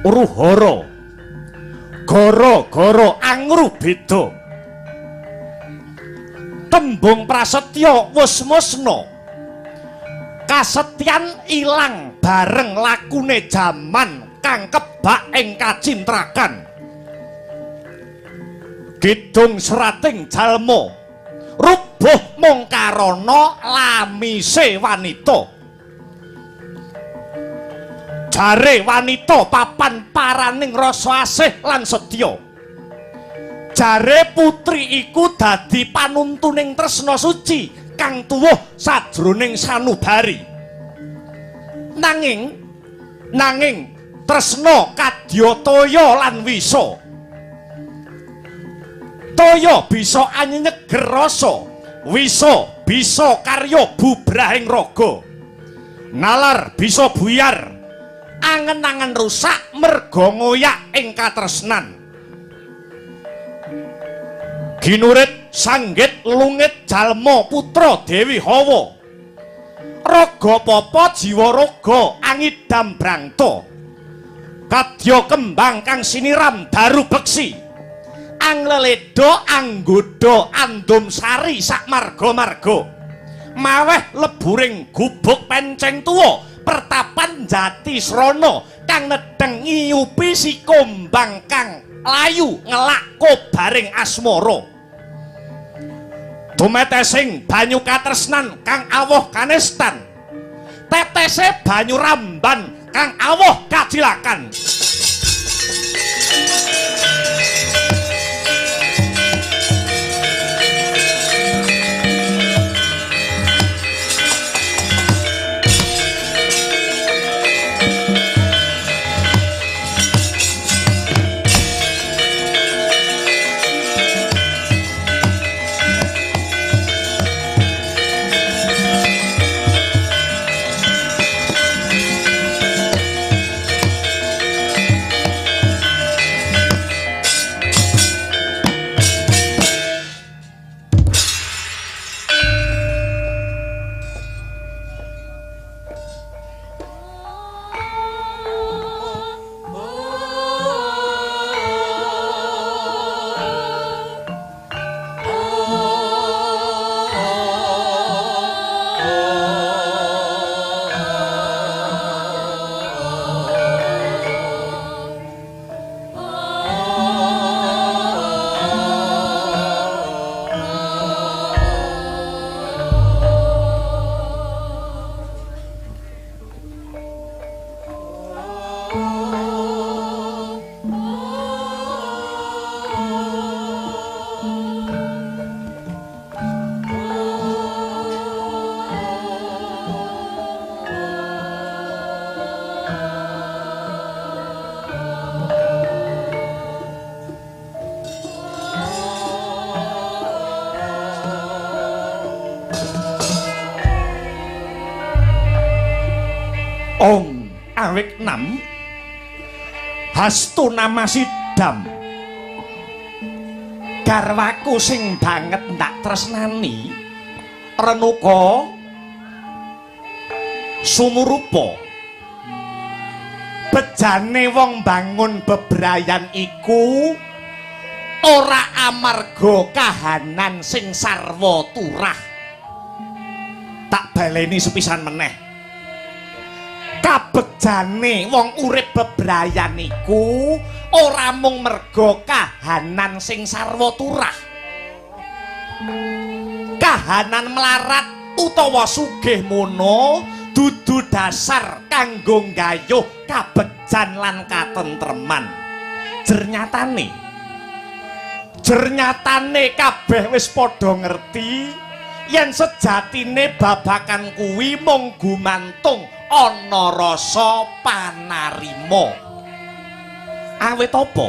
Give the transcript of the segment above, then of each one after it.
Ruhara. Gara-gara angru beda. Tembung prasetya wis musna. Kasetyan ilang bareng lakune jaman kang kebak ing kacintrakan. Kidung serating jalma rubuh mung karana lamise wanita. Jare wanita papan paraning rasa asih lan setya. Jare putri iku dadi panuntuning tresna suci kang tuwuh sajroning sanubari. Nanging tresna kadya toya lan wisa. Toya bisa anyeger rasa, wisa bisa karya bubrahing raga. Nalar bisa buyar, angen-angen rusak merga ngoyak ing katresnan. Ginurit sanggit lungit jalma putra Dewi Hawa. Raga papa jiwa raga angidam brangta. Kadya kembang kang siniram daru beksi. Angleledo anggoda andum sari sak marga-marga. Maweh leburing gubuk penceng tuwa pertapan jati srana kang nedeng ngiyupi si kombang kang layu ngelak kobaring asmara. Dumetesing banyu katresnan kang awoh kanestan. Tetese banyu ramban kang awoh kacilakan. Ong awik nam hastu nama sidam. Garwaku sing banget ndak tresnani renuka sumurupa. Bejane wong bangun bebrayan iku ora amarga kahanan sing sarwa turah. Tak baleni sepisan meneh. Kabejane wong urip bebrayan iku ora mung merga kahanan sing sarwa turah. Kahanan melarat utawa sugih mono dudu dasar kanggo nggayuh kabejan lan katentreman. Jernyatane kabeh wis padha ngerti yen sejatine babakan kuwi mung gumantung ana rasa panarima. Awit apa?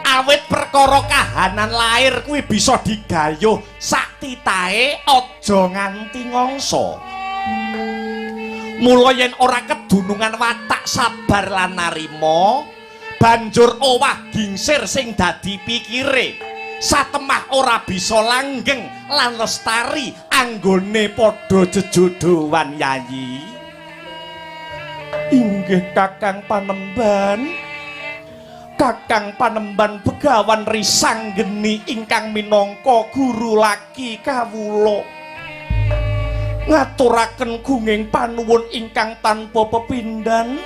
Awit perkara kahanan lair kuwi bisa digayuh sak titahe aja nganti ngangsa. Mula yen ora kedunungan watak sabar lan narima, banjur owah gingsir sing dadi pikire. Satemah ora bisa langgeng lan lestari anggone padha jejodhoan yayi. Inggih Kakang Panemban. Kakang Panemban Begawan Risanggeni ingkang minangka guru laki kawula. Ngaturaken gunging panuwun ingkang tanpa pepindhan.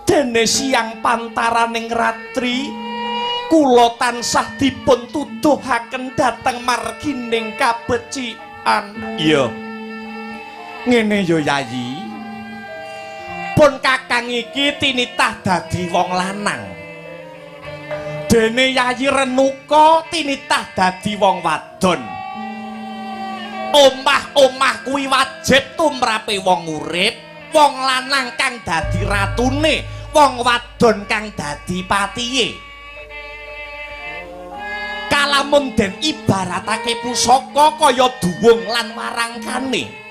Dene siang pantaraning ratri kula tansah dipun tuduhaken dhateng margining kabecikan. Iya. Ngene ya Yayi. Pun kakang iki tinitah dadi wong lanang. Dene Yayi Renuka tinitah dadi wong wadon. Omah-omah kuwi wajib tumrape wong urip, wong lanang kang dadi ratune, wong wadon kang dadi patihe. Kalamun den ibaratake pusaka kaya duwung lan warangkane.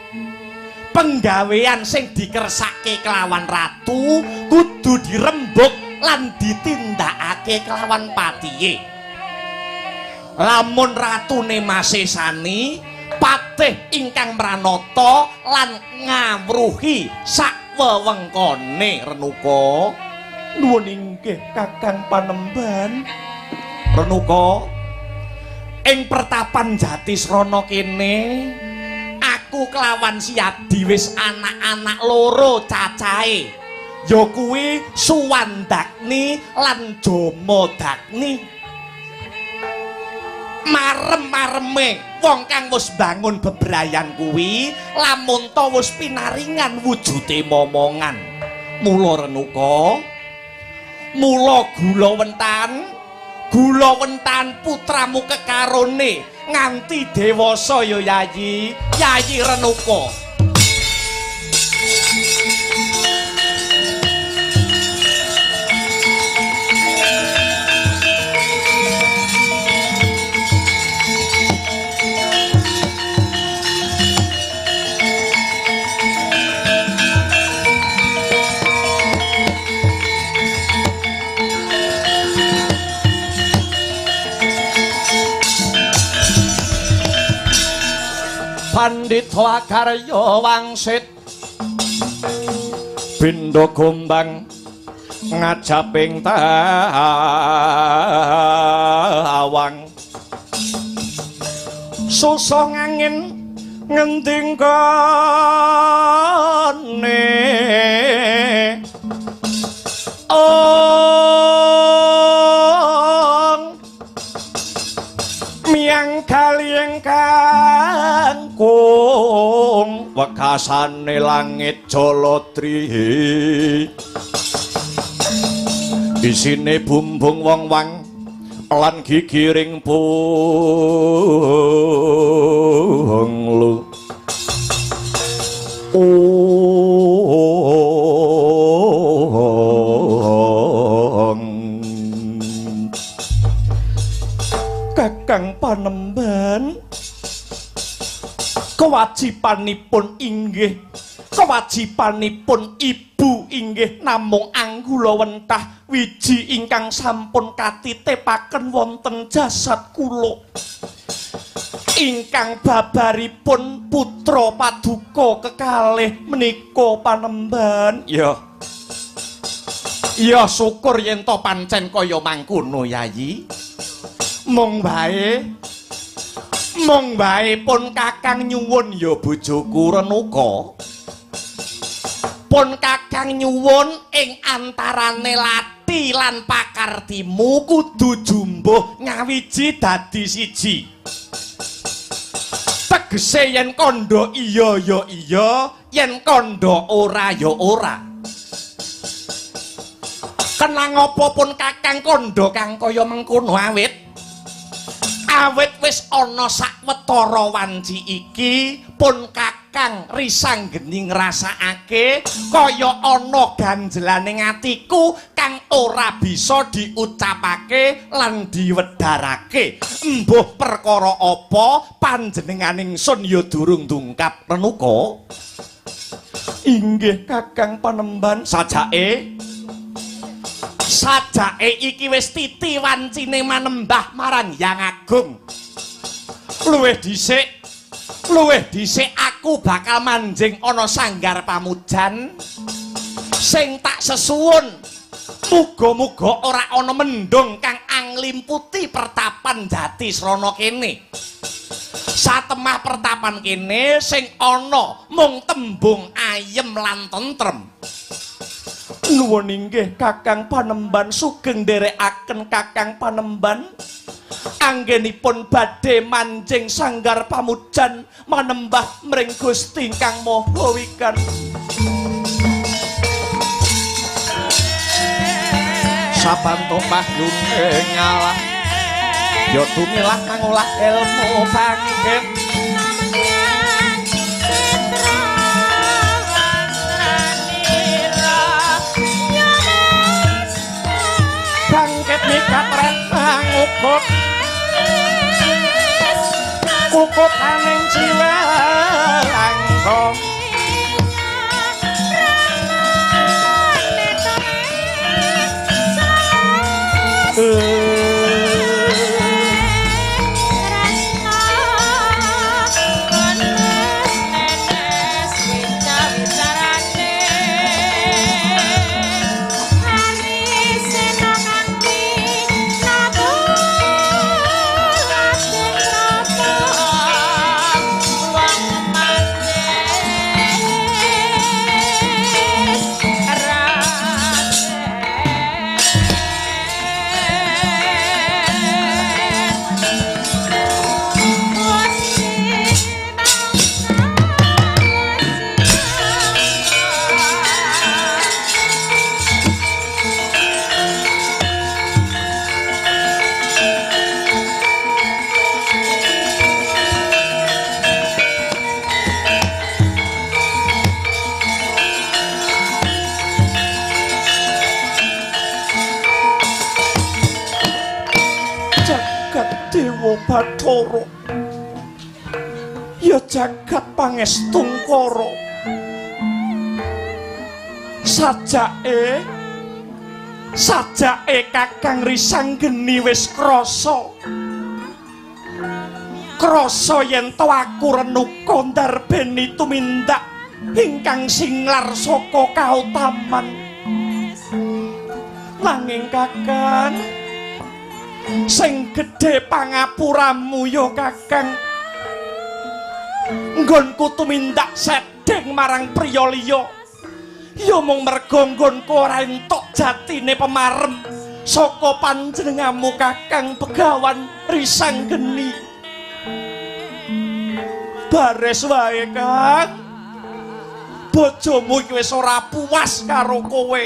Penggawean sing dikersake kelawan ratu kudu dirembug lan ditindakake kelawan patihe. Lamun ratune masesani, patih ingkang mranata lan ngawruhi sak wewengkone. Renuka, nuwun inggih Kakang Panemban. Renuka, ing pertapan Jatisrana kene aku kelawan Siadi wis anak-anak loro cacahe, ya kuwi Suwandagni lan Jamadagni. Marem-mareme wong kang wis bangun bebrayan kuwi lamun ta wis pinaringan wujude momongan. Mula Renuka, mula gula wentan putramu kekarone nganti dewasa ya Yayi, Yayi Renuka. Pandhita Akarya wangsit bindha gombang ngajaping tawang susah ngangin ngendi nggone ong miang kali kangkung wekasane langit Jaladri isine bumbung wong wang lan gigiring punglu. Kakang Panemban, kewajibanipun inggih, kewajibanipun ibu inggih namung anggula wentah wiji ingkang sampun katitipaken wonten jasad kula. Ingkang babaripun putra paduka kekalih menika Panemban. Ya. Ya syukur yen to pancen kaya mangkono Yayi. Mung wae pun kakang nyuwun ya bojoku Renuka. Pun kakang nyuwun ing antarane lati lan pakartimu kudu jumbuh ngawiji dadi siji. Tegese yen kandha iya ya iya, yen kandha ora ya ora. Kenang apa pun kakang kandha kang kaya mengkono awit? Awit wis ana sawetara wanci iki pun kakang Risanggeni ngrasakake kaya ana ganjelane atiku kang ora bisa diucapake lan diwedharake. Embuh perkara apa panjenengan ingsun ya durung dungkap Renuka. Inggih Kakang Panemban. Sajake iki wis titi wancine manembah marang Hyang Agung. Luwih dhisik aku bakal manjing ana sanggar pamujan. Sing tak sesuwun muga-muga ora ana mendung kang anglimputi pertapan Jatisrana kene. Satemah pertapan kene sing ana mung tembung ayem lan tentrem. Nuwun inggih Kakang Panemban, sugeng nderekaken Kakang Panemban. Anggenipun badhe manjing sanggar pamujan manembah mring Gusti Kang Maha Wikan. Sabantuk mahyune ngalah ya tumilah kang olah ilmu bangkit. Bangkit mikat retang ukut kukutaning jiwa langkung. Bathara ya jagat pangestungkara, sajake sajake Kakang Risanggeni wis krasa krasa yen to aku renuka ndarbeni tumindak ingkang singlar saka kautaman. Nanging Kakang, sing gedhe pangapuramu ya Kakang, nggonku tumindak sedeng marang priya liya ya mung merga nggonku ora entuk jatine pemarem saka panjenenganmu Kakang Begawan Risanggeni. Bares wae Kang, bojomu iki wis ora puas karo kowe.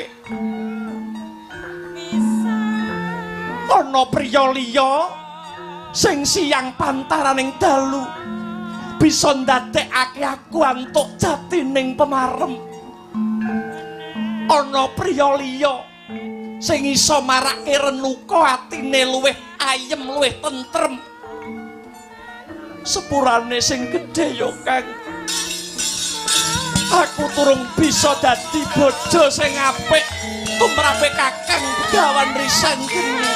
Ana priya liya sing siang pantaraning dalu bisa ndadekake aku antuk jatining pemarem. Ana priya liya sing iso marake renuka atine luwih ayem luwih tentrem. Sepurane sing gedhe ya Kang, aku turung bisa dadi bojo sing apik tumrape Kakang Begawan Risanggeni.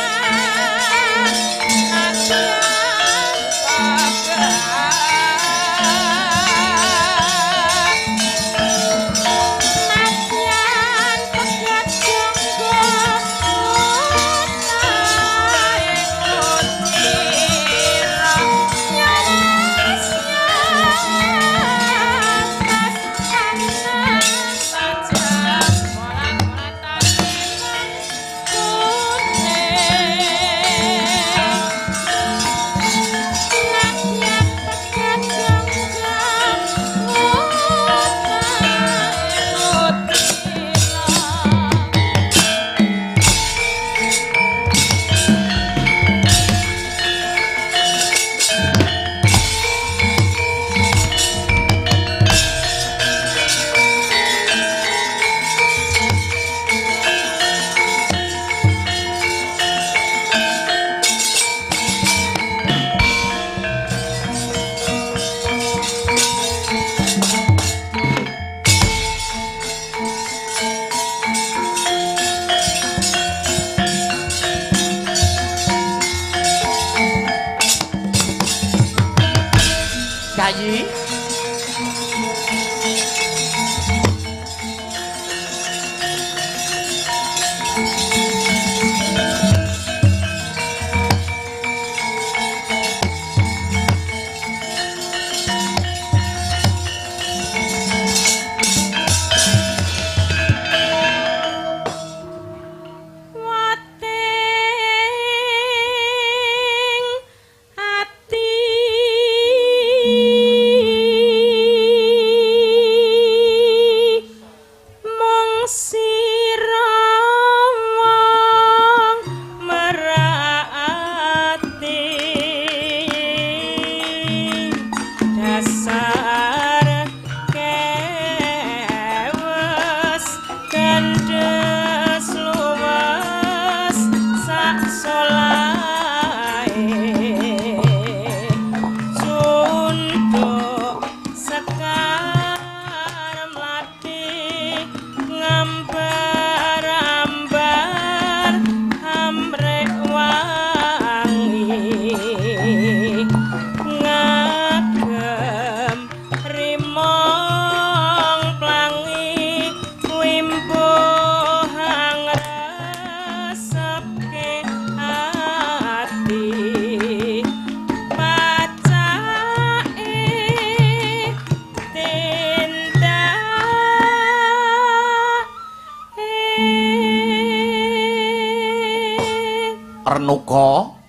Renuka.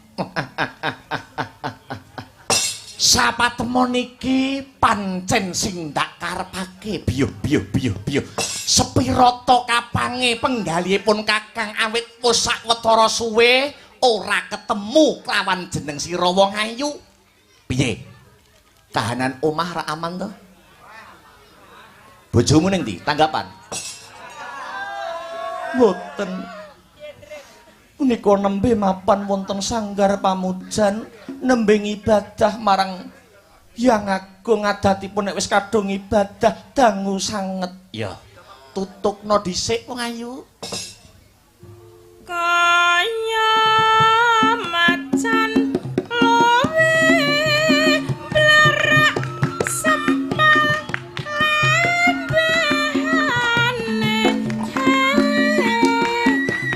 Sapatemon iki pancen sing ndak karepake biyuh biyuh biyuh biyuh. Sepirata kapange penggalihipun Kakang awit wis sawetara suwe ora ketemu kelawan jeneng sira wong ayu. Piye? Tahanan omah ra aman to? Bojomu ning ndi? Tanggapan? Mboten. Punika nembe mapan wonten sanggar pamujan nembe ngibadah marang Hyang Agung adatipun nek wis kadung ibadah dangu sanget. Ya, tutukno dhisik wong ayu. Kaya macan luwe blarak sempal lembahane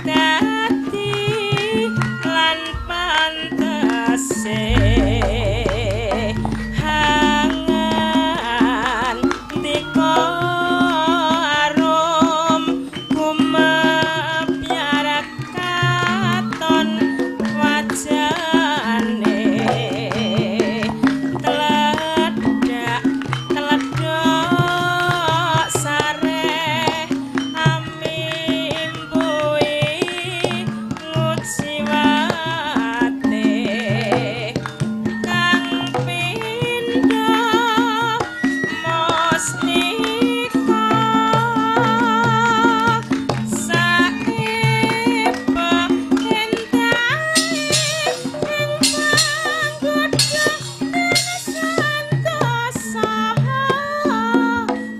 dadi lan pantese hangan dika arum kumepyar katon wajane teledak teledok sareh amimbui nguciwate kang pindha mustika saepa endahe ing panggodha santosa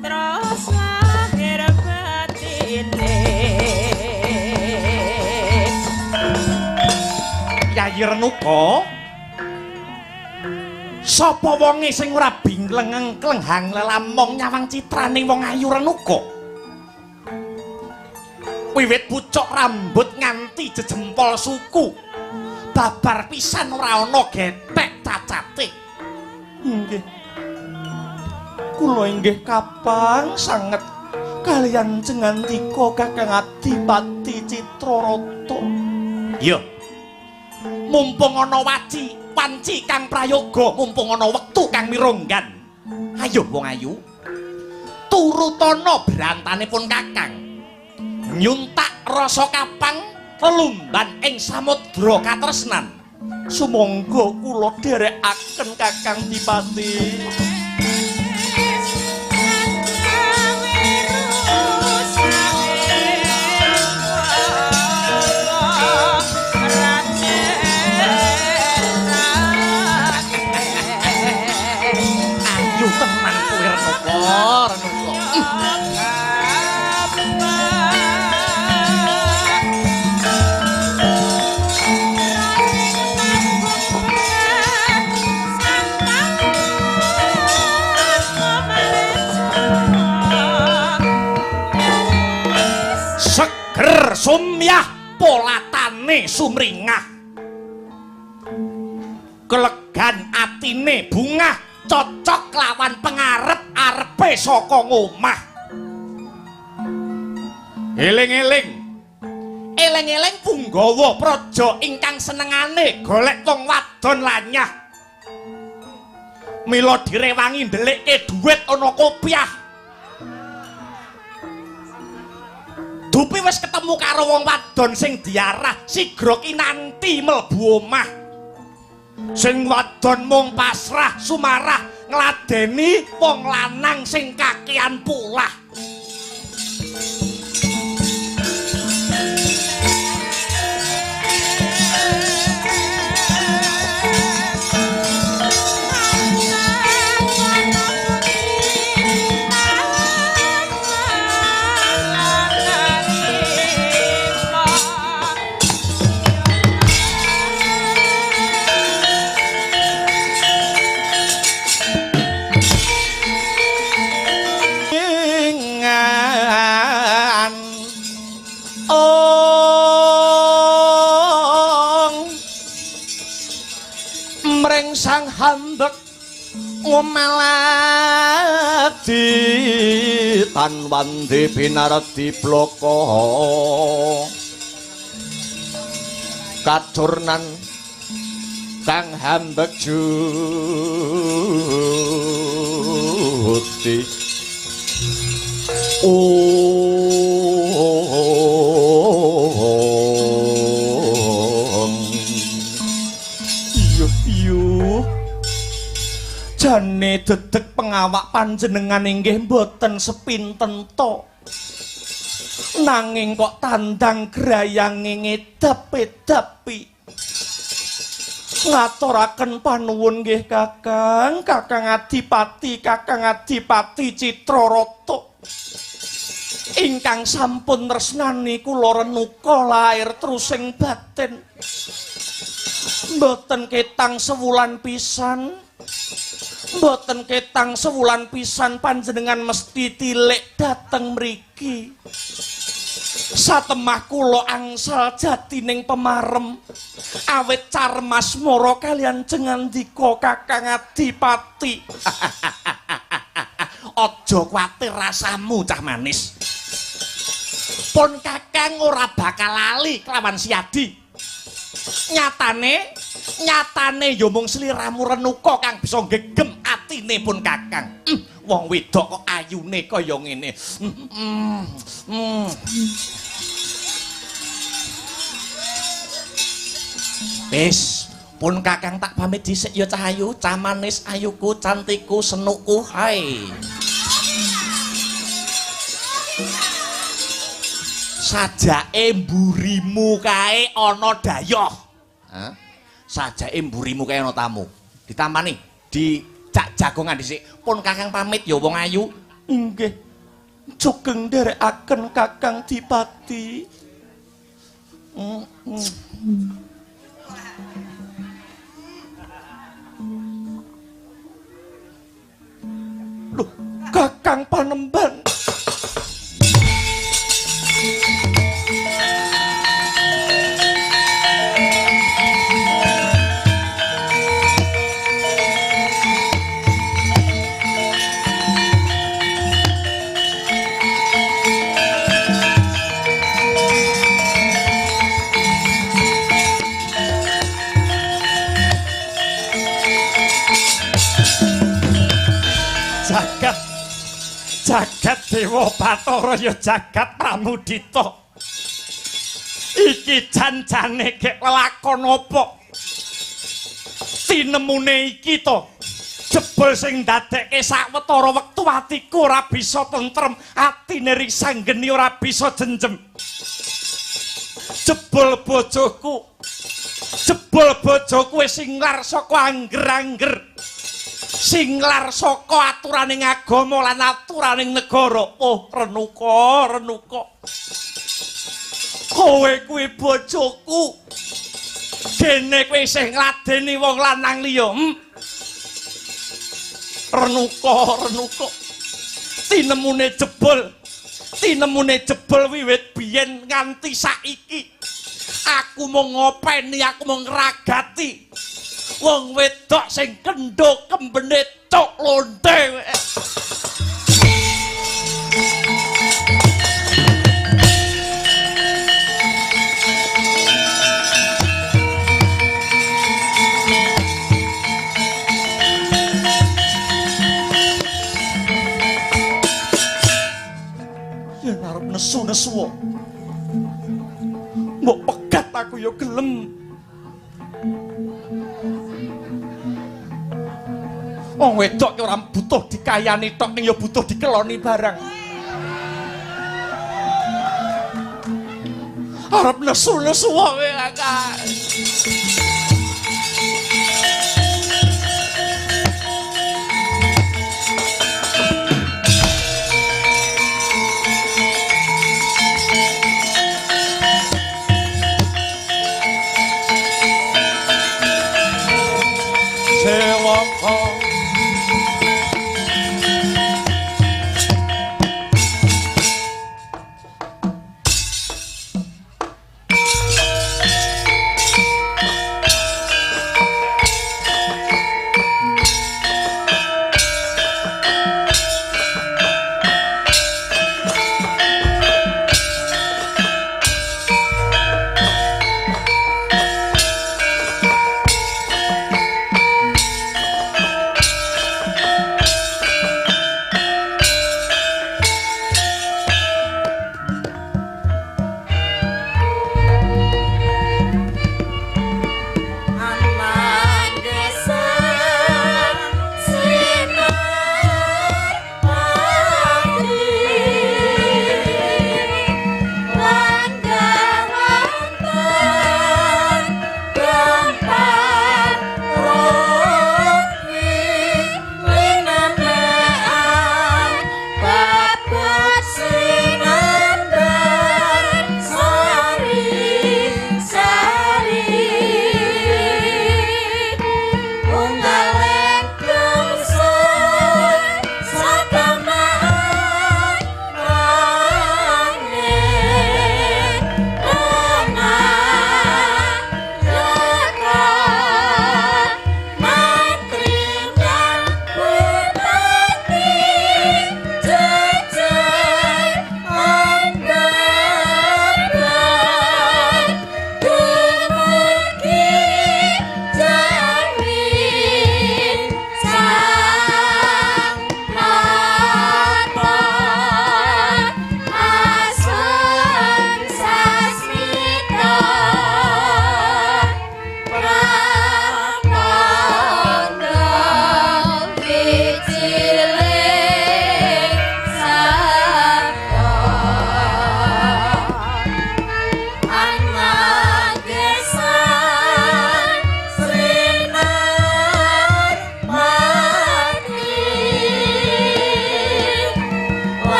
terus lahir batine. Yayi Renuka, sapa wonge sing ora bingleng klenggang lelamong nyawang citrane wong ayu Renuka? Wiwit pucuk rambut nganti jejempol suku, babar pisan ora ana gethek cacate. Inggih. Kula inggih kapang sanget kaliyan cengantika Kakang Adipati Citrarata. Iya. Mumpung ana waci, wanci kang prayoga, mumpung ana wektu kang mirunggan. Ayo wong ayu, turutana brantanipun Kakang. Nyuntak rasa kapang lelumban ing samudra katresnan. Sumangga kula dherekaken Kakang Dipati. Ayu tenan kowe Renuka, Renuka. Seger sumyah polatane sumringah. Kelegan atine bungah cocok lawan pengarep-arepe saka ngomah. Eling-eling. Eling-eling punggawa praja ingkang senengane golek wong wadon lanyah. Mila direwangi ndelikke dhuwit ana kopiah. Dupi wis ketemu karo wong wadon sing diarah sigra kinanti mlebu omah. Sing wadon mung pasrah sumarah ngladeni wong lanang sing kakean polah. Sang hambek ngomeladi tan wandi pinardi bloko. Kacurnan kang hambek juti. Yuh yuh, jane dedeg pengawak panjenengan inggih mboten sepinten to, nanging kok tandang grayange ngedap-edapi. Ngaturaken panuwun nggih Kakang, Kakang Adipati, Kakang Adipati Citrarata ingkang sampun tresnani kula Renuka lair trusing batin. Mboten ketang sewulan pisan, mboten ketang sewulan pisan panjenengan mesti tilik dateng mriki. Satemah kula angsal jatining pemarem awit carmasmara kaliyan jengandika Kakang Adipati. Aja kuwatir rasamu cah manis. Pun Kakang ora bakal lali kelawan Siadi. Nyatane, nyatane ya mung sliramu Renuka kang bisa gegem atine pun Kakang. Wong wedok kok ayune kaya ngene. Wis, pun Kakang tak pamit dhisik ya cah ayu, cah manis, ayuku, cantikku, senukku, hai. Sajake mburimu kae ana dayoh. Hah? Sajake mburimu kae ana tamu. Ditampani, dicak jagongan dhisik. Pun Kakang pamit ya wong ayu. Nggih. Sugeng nderekaken Kakang Dipati. Loh, Kakang Panemban. Jagat Dewa Bathara ya jagat Pramudita. Iki jan-jane gek lelakon apa? Tinemune iki to. Jebul sing ndadekke sawetara wektu atiku ora bisa tentrem, atine risanggeni ora bisa jenjem. Jebul bojoku. Jebul bojoku wis singlar saka angger-angger. Singlar saka aturaning agama lan aturaning negara. Oh, Renuka, Renuka. Kowe kuwi bojoku. Dene kowe isih ngladeni wong lanang liya. Renuka, Renuka. Tinemune jebul. Tinemune jebul wiwit biyen nganti saiki. Aku mung ngopeni, aku mung ngragati wong wedok sing kendho kembene cok lonte. Yen arep nesu-nesu mbok pegat aku ya gelem. Wong wedok ki ora butuh dikayani tok, ning ya butuh dikeloni barang. Arep nesu-nesu wae Kakak. Sewaka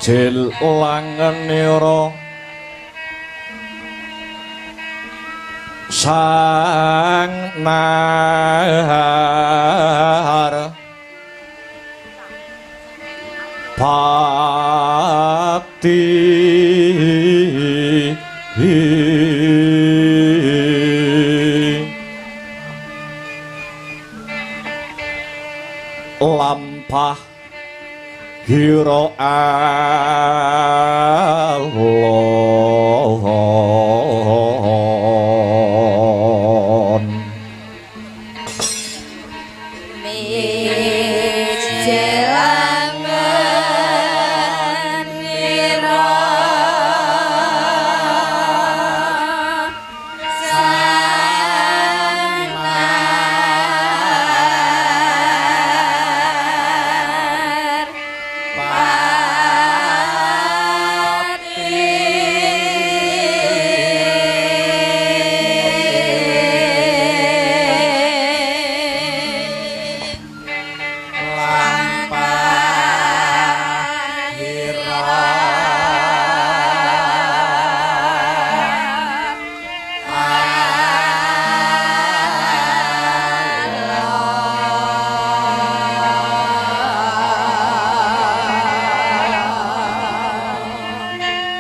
Mijil langenira sang nahar pati lampah hira alon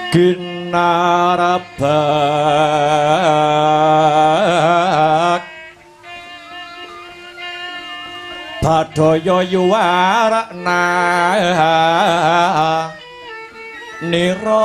Ginarabak Badaya yuwarna nira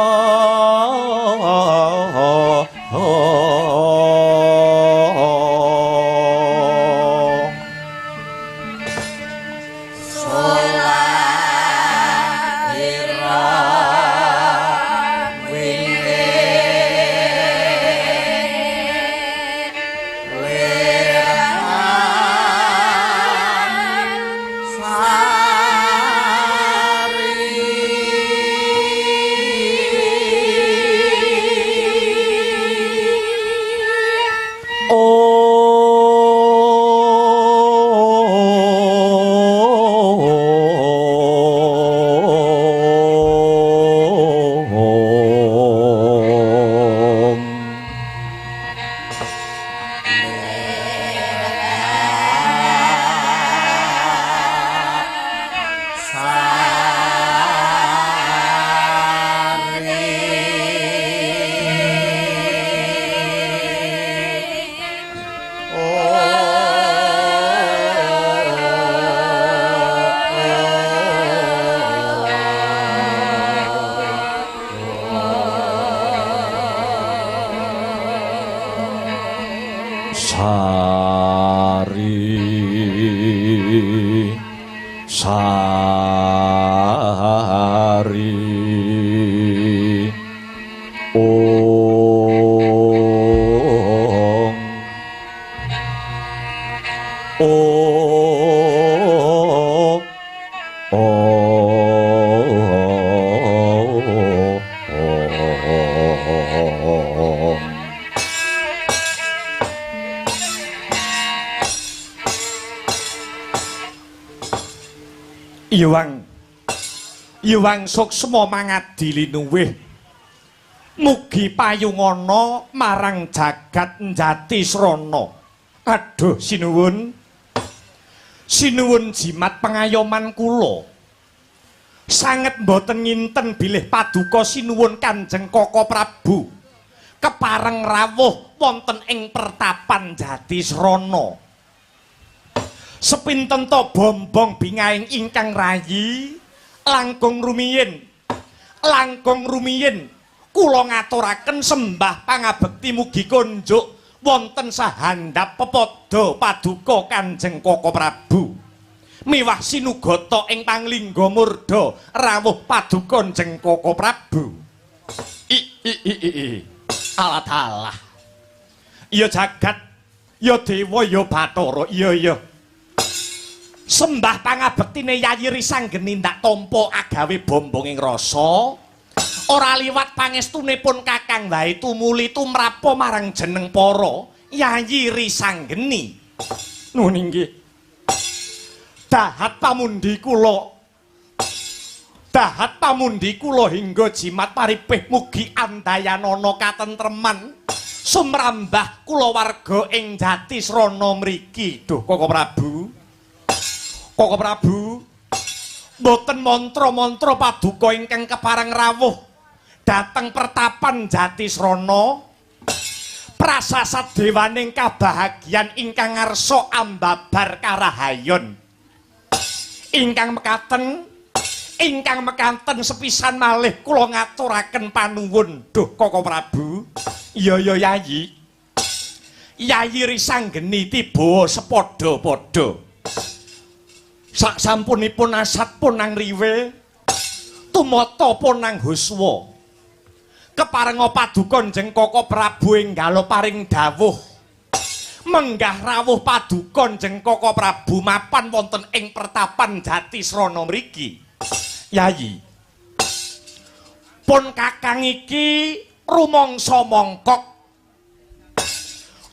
Sari sari ong ong ong. Iwang Iwang suksma mangadi linuwih mugi payungana marang jagat njati srana. Aduh sinuwun, sinuwun jimat pengayoman kula. Sanget mboten nginten bilih paduka sinuwun Kanjeng Koko Prabu kepareng rawuh wonten ing pertapan Jatisrana. Sepinten to bombong bingahing ingkang rayi langkung rumiyin, langkung rumiyin kula ngaturaken sembah pangabekti mugi konjuk wonten sahandap pepada paduka Kanjeng Koko Prabu. Miwah sinugata ing panglingga murda rawuh paduka Kanjeng Koko Prabu. I i i i alah dalah. Ya jagat, ya dewa, ya bathara, iya iya. Sembah pangabektine Yayi Risanggeni ndak tampa agawe bombonging rasa. Ora liwat pangestunipun Kakang wae tumuli tumrapa marang jeneng para Yayi Risanggeni. Nuwun inggih. Dahat pamundi kula Dahat pamundi kula hingga jimat paripih mugi andayanana katentreman sumrambah kulawarga ing Jatisrana mriki. Duh Koko Prabu. Koko Prabu, mboten mantra-mantra paduka ingkang kepareng rawuh dhateng pertapan Jatisrana. Prasasat dewaning kabahagian ingkang ngarsa ambabar karahayon. Ingkang mekaten sepisan malih kula ngaturaken panuwun. Duh Koko Prabu. Iya ya Yayi. Yayi Risanggeni tiba sepadha-padha. Sak sampunipun asat punang riwe, tumata punang huswa. Keparenga paduka Njeng Koko Prabu enggala paring dawuh. Menggah rawuh paduka Njeng Koko Prabu mapan wonten ing pertapan Jatisrana mriki. Yayi, pun kakang iki rumangsa mongkok.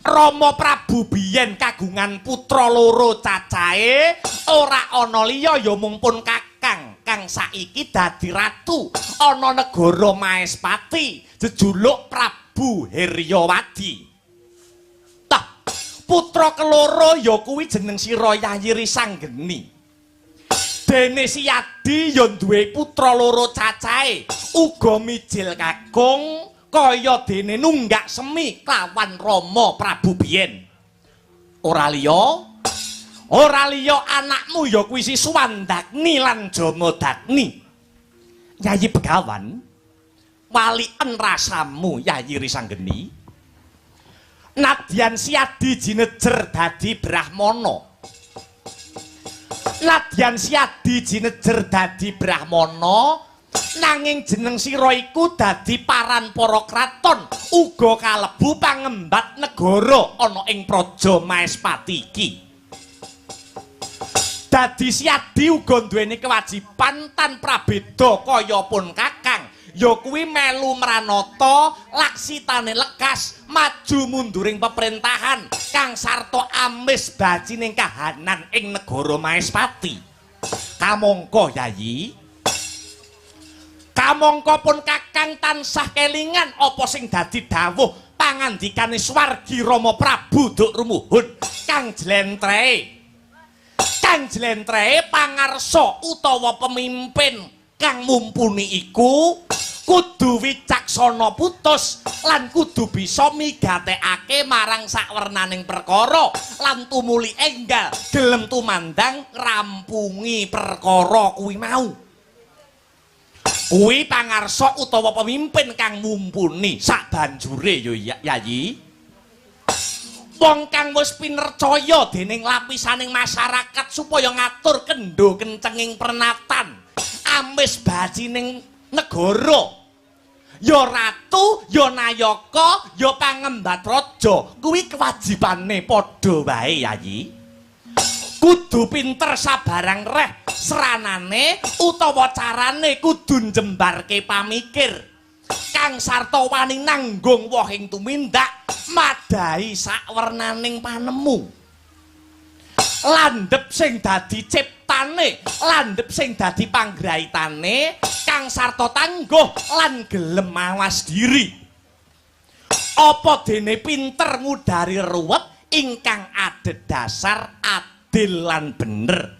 Rama Prabu biyen kagungan putra loro cacahe, ora ana liya ya mung pun kakang kang saiki dadi ratu ana negara Maespati, jejuluk Prabu Heryawadi. Tah, putra keloro ya kuwi jeneng sira Yayi Risanggeni. Dene Siyadi ya duwe putra loro cacahe, uga mijil kakung kaya dene nunggak semi klawan Rama Prabu biyen. Ora liya anakmu ya kuwi si Suwandagni lan Jamadagni. Yayi Begawan, waliken rasamu Yayi Risanggeni. Nadyan Siyadi jinejer dadi Brahmana. Nadyan Siyadi jinejer dadi Brahmana, nanging jeneng sira iku dadi paran para kraton, uga kalebu pangembat negara ana ing Praja Maespati iki. Dadi Siyadi uga duweni kewajiban tan prabeda kaya pun kakang, ya kuwi melu mranata laksitane lekas maju munduring pemerintahan kang sarta amis bacining kahanan ing negara Maespati. Kamangka Yayi, kamangka pun kakang tansah kelingan apa sing dadi dawuh pangandikane swargi Rama Prabu Duk Rumuhun kang jlentrehe. Kang jlentrehe pangarsa utawa pemimpin kang mumpuni iku kudu wicaksana putus lan kudu bisa migatekake marang sawernaning perkara lan tumuli enggal gelem tumandang ngrampungi perkara kuwi mau. Kuwi pangarsa utawa pemimpin kang mumpuni sabanjure ya Yayi. Wong kang wis pinercaya dening lapisaning masyarakat supaya ngatur kendho kencenging pernatan amis bacining negara, ya ratu, ya nayaka, ya pangembat raja, kuwi kewajibane padha wae Yayi. Kudu pinter sabarang reh sranane utawa carane kudu njembarke pamikir kang sarta wani nanggung wohing tumindak madhahi sawernaning panemu. Landhep sing dadi ciptane, landhep sing dadi panggraitane kang sarta tangguh lan gelem mawas diri. Apa dene pinter ngudari ruwet ingkang adhedhasar adil lan bener.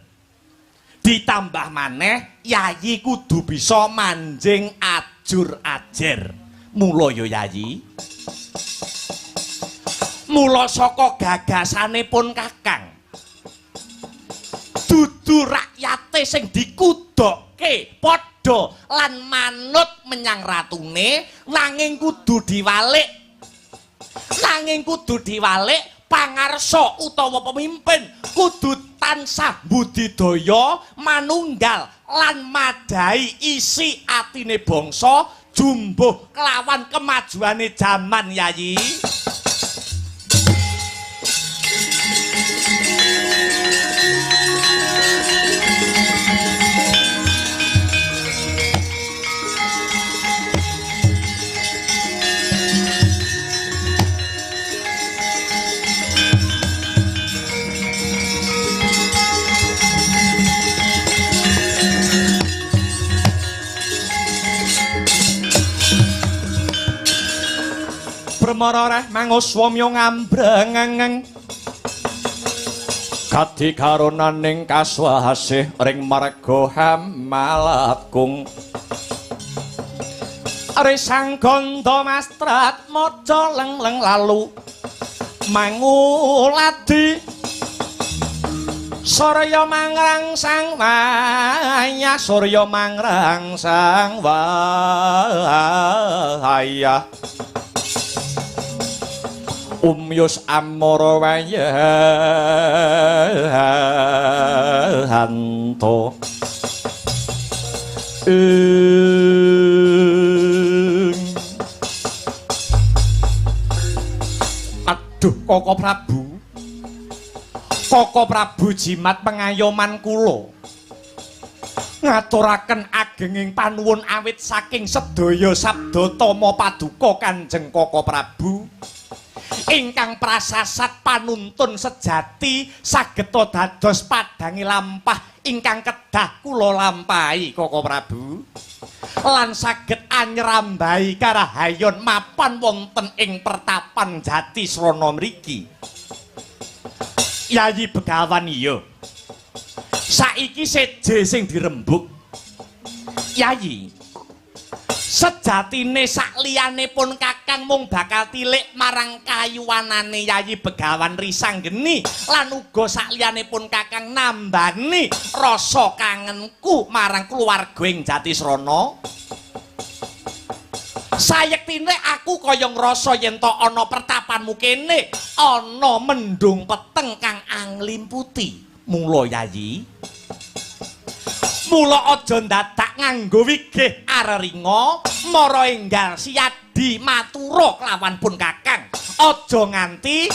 Ditambah maneh Yayi kudu bisa manjing ajur ajer. Mula ya Yayi, mula saka gagasane pun kakang, dudu rakyate sing dikudokke padha lan manut menyang ratune, nanging kudu diwalik. Nanging kudu diwalik pangarsa utawa pemimpin kudu tansah budidaya manunggal lan madhahi isi atine bangsa jumbuh kelawan kemajuane jaman Yayi. Bremara reh manguswamya ngambrengeng kadi karunaning kaswasih ring marga Hamalatkung. Risang gandha mastrat maca leng-leng lalu manguladi surya mangrangsang wayah surya mangrangsang wayah umyus amara wayahanto. Aduh Koko Prabu, Koko Prabu jimat pengayoman kula ngaturaken agenging panuwun awit saking sedaya sabda tama paduka Kanjeng Koko Prabu ingkang prasasat panuntun sejati sageta dados padangi lampah ingkang kedah kula lampahi Koko Prabu lan saged anyrambahi karahayon mapan wonten ing pertapan Jatisrana mriki. Yayi Begawan iya, saiki seje sing dirembuk. Yayi, sejatine sakliyane pun kakang mung bakal tilik marang kayuwanane Yayi Begawan Risanggeni lan uga sakliyane pun kakang nambani rasa kangenku marang keluarga ing Jatisrana. Sayektine aku kaya ngrasa yen to ana pertapanmu kene ana mendung peteng kang anglimputi. Mula Yayi, mula aja ndadak nganggo wigih areringa mara enggal siyadi matura kelawan pun kakang. Aja nganti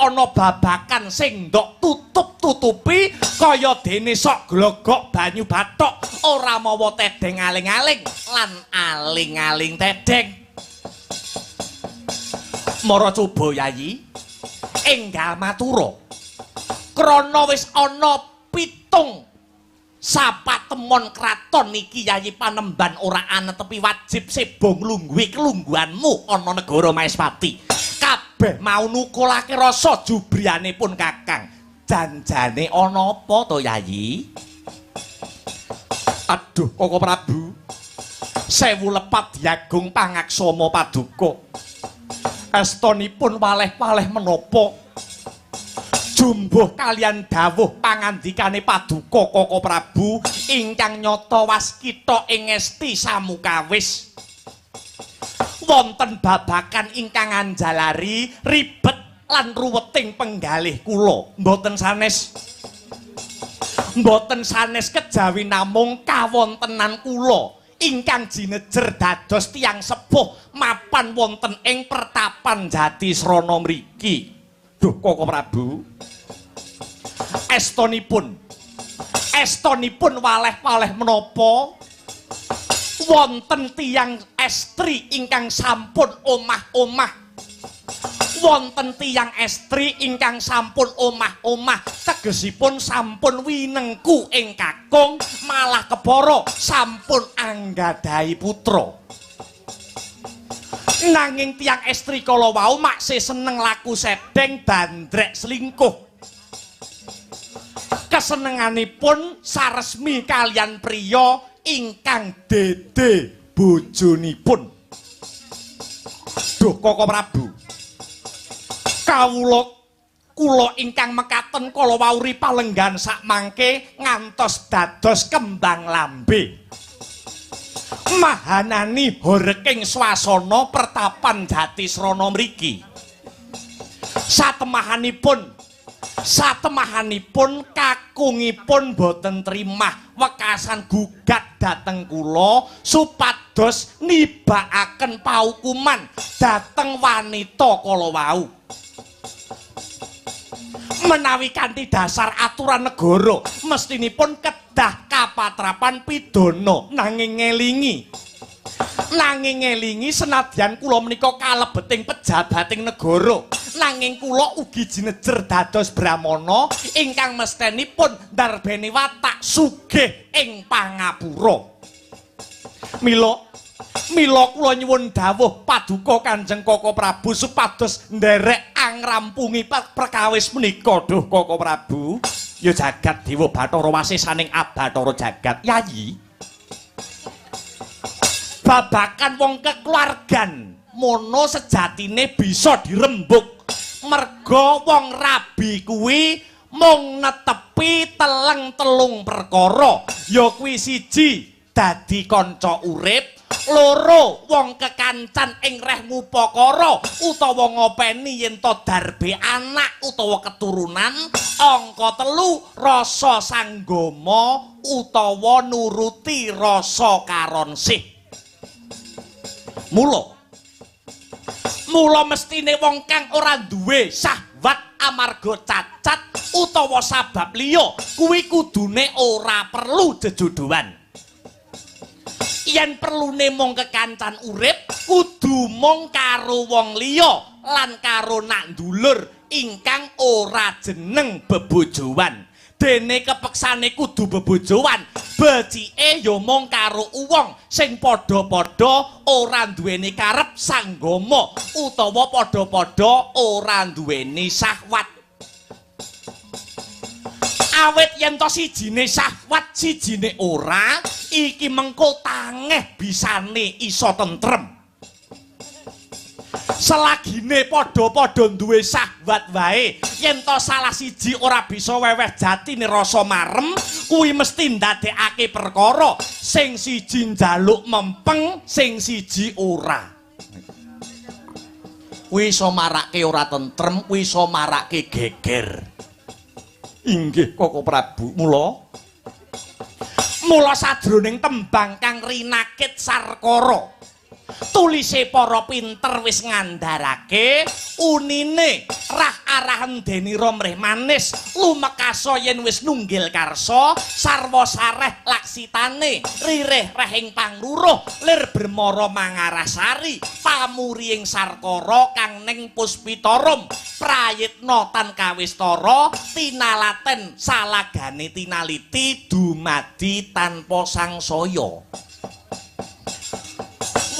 ana babakan sing ndok tutup-tutupi kaya dene sok glogok banyu bathok ora mawa tedeng aling-aling lan aling-aling tedeng. Mara coba Yayi enggal matura krana wis ana 7 sapatemon kraton iki Yayi Panemban ora anetepi wajib sebo nglungguhi kelungguhanmu ana negara Maespati. Kabeh mau nukulake rasa jubriyane pun kakang. Janjane ana apa to Yayi? Aduh Koko Prabu, sewu lepat diagung pangaksama paduka. Estonipun waleh-waleh menapa? Jumbuh kalian dawuh pangandikane paduka Koko Prabu ingkang nyata waskita ing esti samukawis. Wonten babakan ingkang anjalari ribet lan ruweting penggalih kula. Mboten sanes. Mboten sanes kejawi namung kawontenan kula ingkang jinejer dados tiyang sepuh mapan wonten ing pertapan Jatisrana mriki. Duh Koko Prabu, estonipun waleh-waleh menapa wonten tiyang estri ingkang sampun omah-omah, wonten tiyang estri ingkang sampun omah-omah tegesipun sampun winengku ing kakung malah kepara sampun anggadhahi putra. Nanging tiyang estri kala wau makse seneng laku sedeng bandrek selingkuh. Kesenenganipun saresmi kalian priya ingkang dede bojonipun. Duh Koko Prabu, kawula kula ingkang mekaten kala wau ripalenggan sakmangke ngantos dados kembang lambe. Mahanani horeking swasana pertapan Jatisrana mriki. Satemahanipun kakungipun boten trimah wekasan gugat dhateng kula supados nibakaken paukuman dhateng wanita kala wau. Menawi kanthi dasar aturan negara mestinipun kedah kapatrapan pidana, nanging ngelingi senadyan kula menika kalebeting pejabating negara, nanging kula ugi jinejer dados brahmana ingkang mestenipun ndarbeni watak sugih ing pangapura. Mila Mila kula nyuwun dawuh paduka Kanjeng Koko Prabu supados nderek angrampungi perkawis menika. Duh Koko Prabu, ya jagat dewa Bathara wasisaning Abathara jagat. Yayi, babakan wong kekeluargan mono sejatine bisa dirembuk merga wong rabi kuwi mung netepi teleng-telung perkara, ya kuwi siji dadi kanca urip, loro wong kekancan ing reh ngupakara utawa ngopeni yen to darbe anak utawa keturunan, angka telu rasa sanggama utawa nuruti rasa karonsih. Mula mestine wong kang ora duwe syahwat amarga cacat utawa sabab liya kuwi kudune ora perlu jejodohan. Yen perlune mung kekancan urip kudu mung karo wong liya lan karo nak ndulur ingkang ora jeneng bebojoan. Dene kepeksane kudu bebojoan, becike ya mung karo wong sing padha-padha ora duweni karep sanggama utawa padha-padha ora duweni syahwat. Awit yen to sijine syahwat sijine ora, iki mengko tangeh bisane iso tentrem. Selagine padha-padha duwe syahwat wae, yen to salah siji ora bisa weweh jatine rasa marem, kuwi mesti ndadekake perkara sing siji njaluk mempeng, sing siji ora. Kuwi iso marake ora tentrem, kuwi iso marake geger. Inggih Koko Prabu, mula sajroning tembang kang rinakit sarkara tulise para pinter wis ngandharake unine rah arahan denira mrih manis lumekasa yen wis nunggil karsa sarwa sareh laksitane ririh rehing pangruruh lir bermara mangarasari pamuri ing sarkara kang ning puspitarum prayitna tan kawistara tinalaten salagane tinaliti dumadi tanpa sangsaya.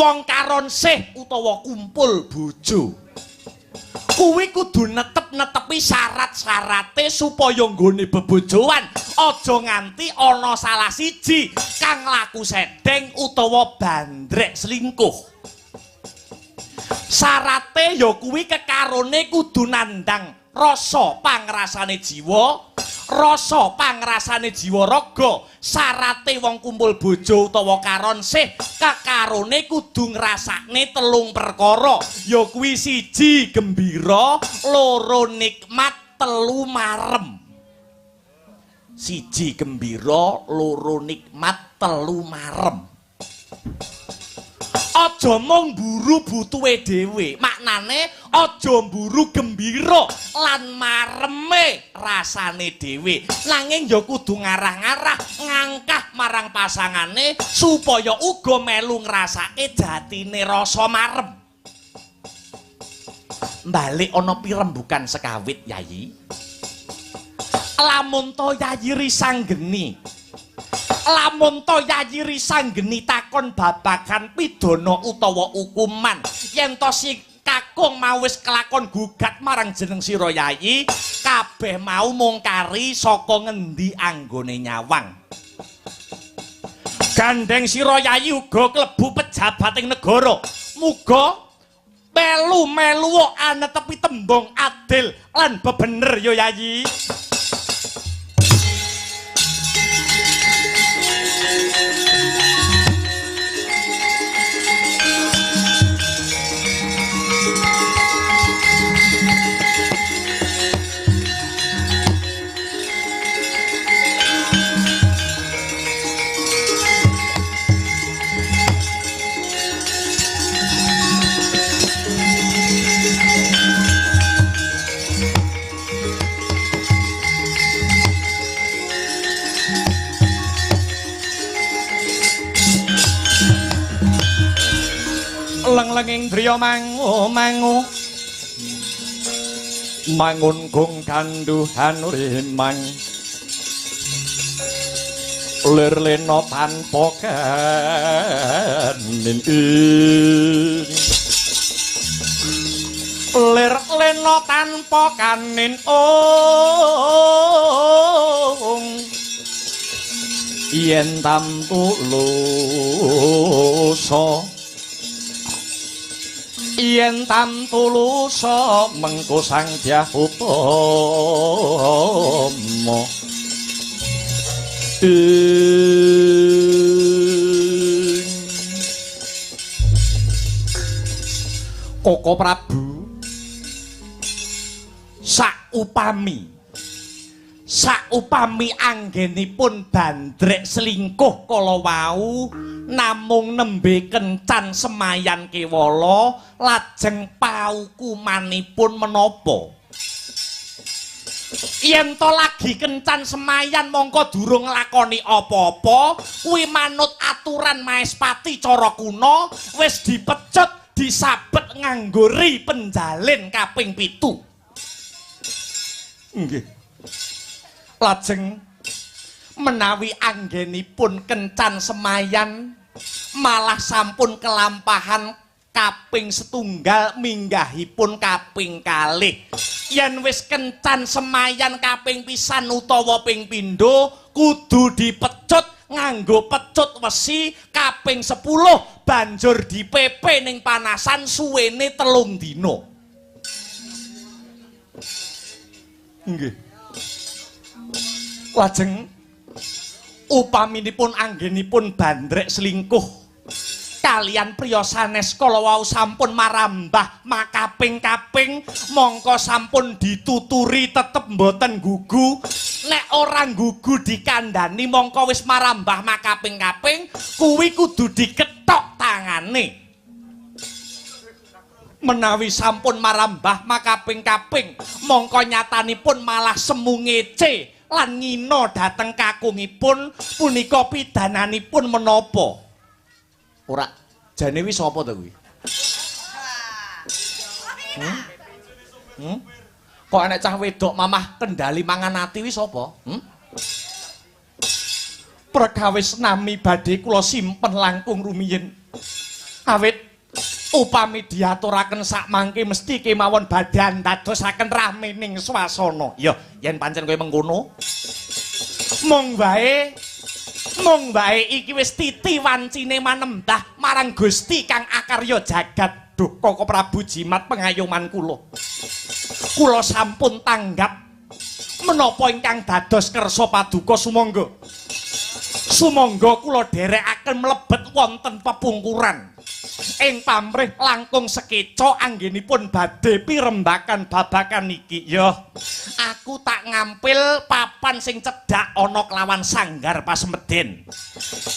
Wong karonsih utawa kumpul bojo kuwi kudu netep-netepi syarat-syarate supaya nggone bebojoan aja nganti ana salah siji kang laku sedeng utawa bandrek selingkuh. Syarate ya kuwi kekarone kudu nandang rasa pangrasane jiwa, rasa pangrasane jiwa raga. Syarate wong kumpul bojo utawa karonsih kekarone kudu ngrasakne telung perkara, ya kuwi siji gembira, loro nikmat, telu marem. Siji gembira, loro nikmat, telu marem. Aja mung mburu butuhe dhewe, maknane aja mburu gembira lan mareme rasane dhewe, nanging ya kudu ngarah-ngarah ngangkah marang pasangane supaya uga melu ngrasake jatine rasa marem. Balik ana pirembukan sekawit Yayi. Lamun to Yayi Risanggeni, lamun to Yayi Risanggeni takon babagan pidana utawa hukuman, yen to si kakung mau wis kelakon gugat marang jeneng sira Yayi, kabeh mau mung kari saka ngendi anggone nyawang. Gandeng sira Yayi uga klebu pejabat ing negara, muga melu-melu anetepi tembung adil lan bebener ya Yayi. Leng-lenging driya mangu mangu mangun gong ganduhan rimang Lir lena tanpa kanin lir lena tanpa kanin ong yen tamtu lusa yen tamtu lusa mengko Sang Dyah Utama. Koko Prabu, saupami anggenipun bandrek selingkuh kala wau namung nembe kencan semayan kewala lajeng paukumanipun menapa? Yen to lagi kencan semayan mongko durung nglakoni apa-apa, kuwi manut aturan Maespati cara kuna wis dipecut disabet nganggo ri penjalin kaping 7. Nggih. Lajeng menawi anggenipun kencan semayan malah sampun kelampahan kaping setunggal minggahipun kaping kalih. Yen wis kencan semayan kaping pisan utawa ping pindho kudu dipecut nganggo pecut wesi kaping 10 banjur dipepe ning panasan suwene 3 dina. Nggih. Lajeng upaminipun anggenipun bandrek selingkuh kalian priya sanes kala wau sampun marambah makaping-kaping mongko sampun dituturi tetep mboten gugu. Nek ora gugu dikandani mongko wis marambah makaping-kaping kuwi kudu dikethok tangane. Menawi sampun marambah makaping-kaping mongko nyatanipun malah semu ngece lan ngina dhateng kakungipun punika pidananipun menapa? Ora, jane wi sapa to kuwi? Hmm? Kok enek cah wedok mamah kendali mangan ati wi sapa? Hmm? Perkawis nami badhe kula simpen langkung rumiyin. Awit upami diaturaken sakmangke mesti kemawon badhe andadosaken ramening swasana. Ya, yen pancen kowe mengkono, mung wae iki wis titi wancine manembah marang Gusti kang akarya jagat. Duh Koko Prabu jimat pengayoman kula. Kula sampun tanggap menapa ingkang dados kersa paduka sumangga. Sumangga kula dherekaken mlebet wonten pepungkuran. Ing pamrih langkung sekeca anggenipun badhe pirembakan babakan iki. Ya, aku tak ngampil papan sing cedhak ana kelawan sanggar pasemeden.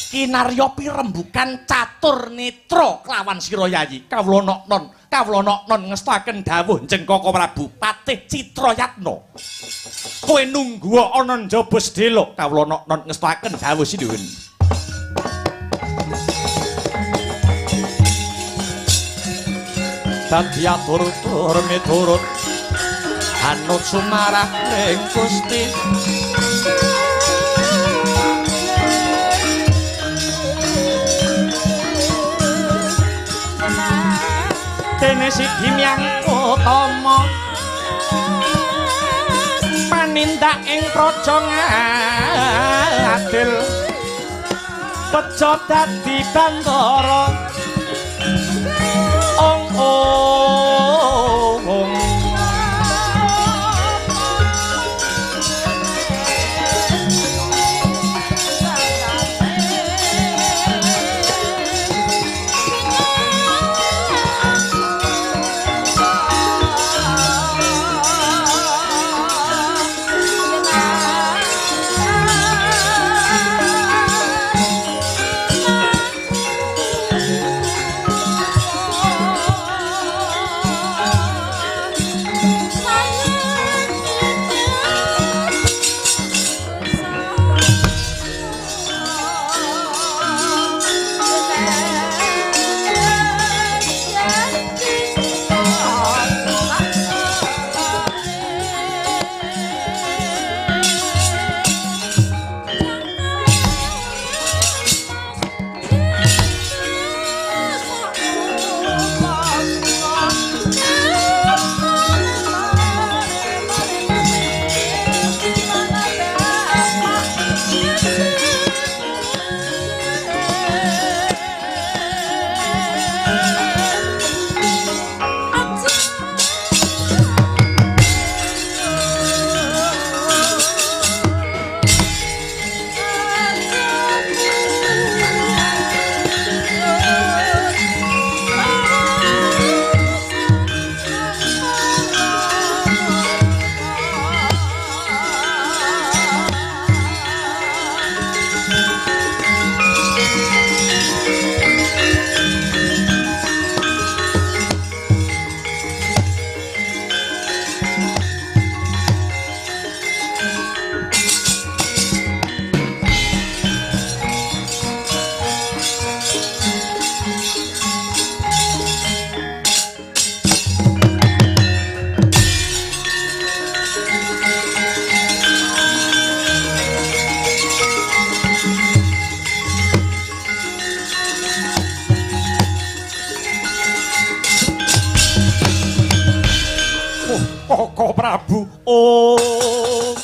Kinarya pirembukan catur netra kelawan sira yayi. Kawula noknon, kawula noknon ngestaken dawuh Njeng Koko Prabu Patih Citrayatna. Kowe nunggu ana njaba sedhela. Kawula noknon ngestaken dawuh sinuwun. Dadi atur-tur miturut anut sumarah ing Gusti. Dene siji Hyang Utama panindak ing praja ngadil bejo dadi bantara. Ong ong Koko Prabu. Oh.